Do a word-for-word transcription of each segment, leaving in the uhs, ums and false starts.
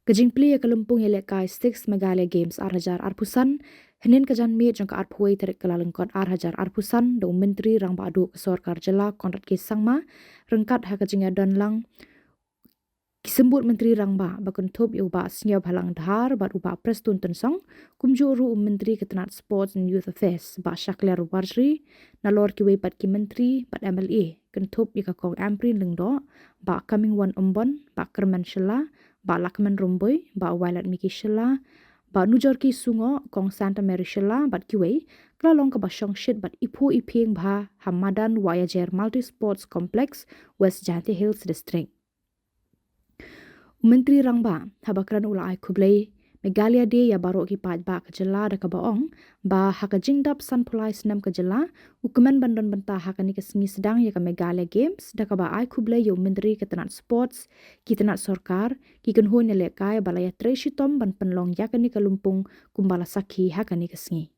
Ka jingplie ïa ka lympung ïalehkai six Meghalaya Games ar hajar arphew san, hynnin ka janmiet jong ka arphew wei tarik Kyllalyngkot ar hajar arphew san, da u Myntri Rangbah Duh ka Sorkar Jylla Conrad K Sangma, ryngkat ha ka jingïadon lang ki Symbud Myntri Rangbah ba kynthup ïa u Bah Sniawbhalang Dhar bad u Bah Prestone Tynsong, kumjuh ruh u Myntri ka tnat Sports and Youth Affairs, Bah Shakliar Warjri, nalor kiwei pat ki Myntri bad M L A, kynthup ïa ka Kong Ampareen Lyngdoh, Bah Comingone Ymbon, Bah Kyrmen Shylla, Bah Lahkmen Rymbui, Bah Violet Miki Shylla, Bah Nujorki Sungoh, Kong Santa Mary Shylla bad kiwei, ka la long kaba shongshit bad iphuh iphieng bha ha madan Wahïajer Multi Sports Complex, West Jaintia Hills District. U Myntri Rangbah, haba kren u la ai khublei Meghalaya Day ïa baroh ki paidbah ka jylla da kaba ong ba ha ka jingdap sanphew lai snem ka jylla, u kmen ban don bynta ha kane ka sngi sdang ïa ka Meghalaya Games, da kaba ai khublei ïa u Myntri ka tnat Sports, ki tnat sorkar, ki kynhun ïalehkai ba la ïatrei shitom ban pynlong ïa kane ka lympung kumba la sakhi ha kane ka sngi.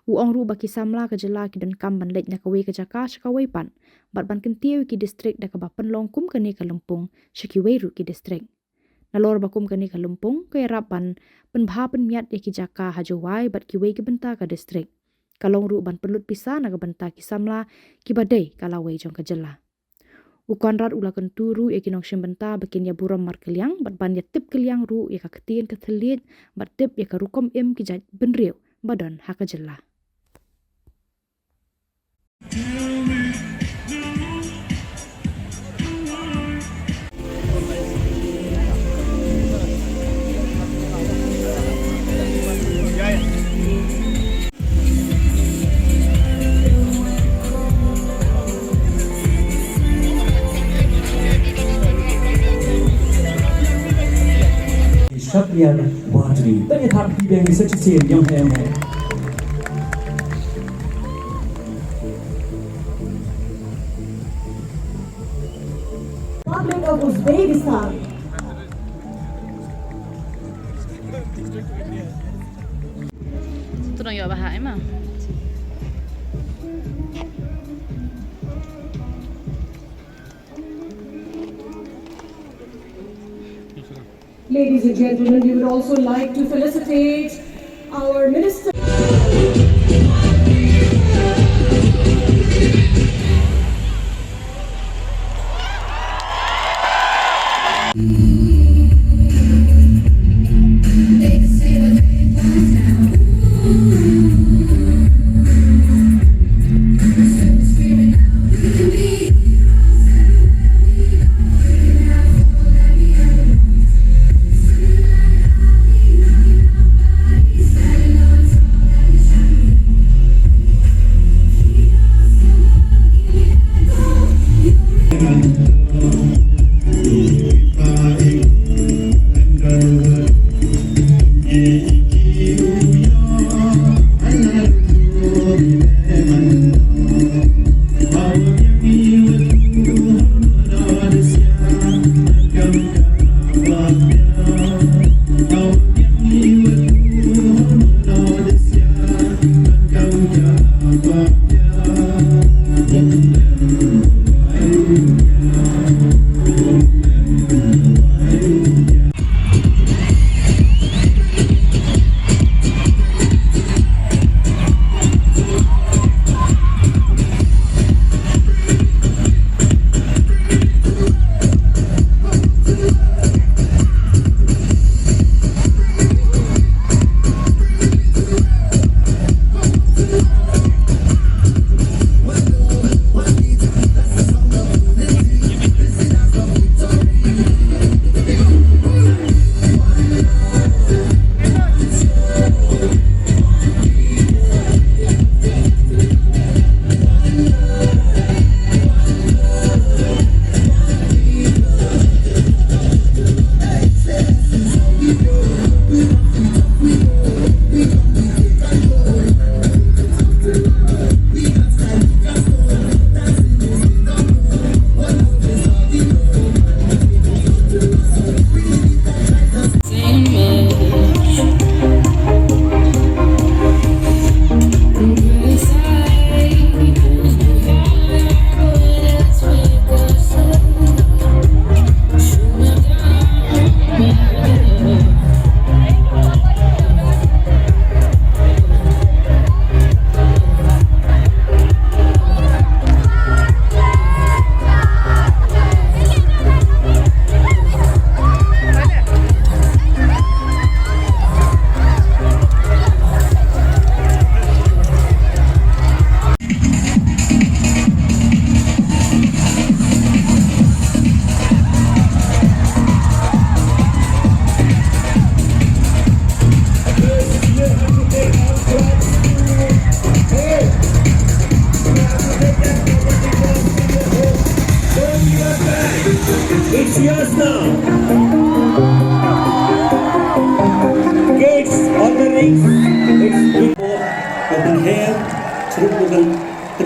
U ong ruh ba ki samla ka jylla ki donkam ban leit na kawei ka jaka sha kawei pat, bad ban kyntiew ïa ki distrik da kaba pynlong kum kane ka lympung sha kiwei ruh ki distrik. Nalor ba kum kane ka lympung ka ïarap ban pynbha pynmiat ïa ki jaka ha Jowai bad kiwei ki bynta ka distrik, ka long ruh ban pynlut pisa na ka bynta ki samla kiba dei ka lawei jong ka jylla. U Conrad u la kyntu ruh ïa ki nongshim bynta ba kin ïaburom markylliang bad ban ïatip kylliang ruh ïa ka ktien ka thylliej bad tip ïa ka rukom im ki jaitbynriew ba don ha ka jylla. Shakliar Warjri. Tanya thap pi beng sa chi sen yong he yong he. Republic of Uzbekistan. Tu dong yo bahai mah. Ladies and gentlemen, we would also like to felicitate our minister.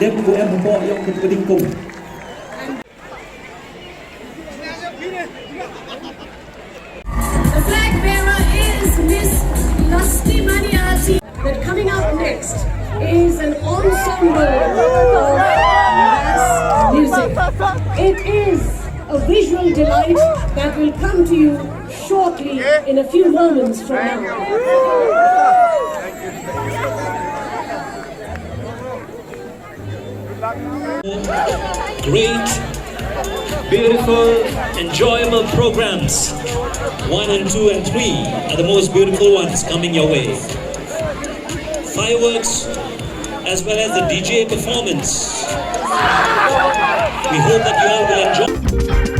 Em ko em hapoh ïa ka ding kum. The flag bearer is Miss Lastimani Ati. But coming up next is an ensemble of mass music. It is a visual delight that will come to you shortly in a few moments from now. Great, beautiful, enjoyable programs. One and two and three are the most beautiful ones coming your way. Fireworks, as well as the D J performance. We hope that you all will enjoy.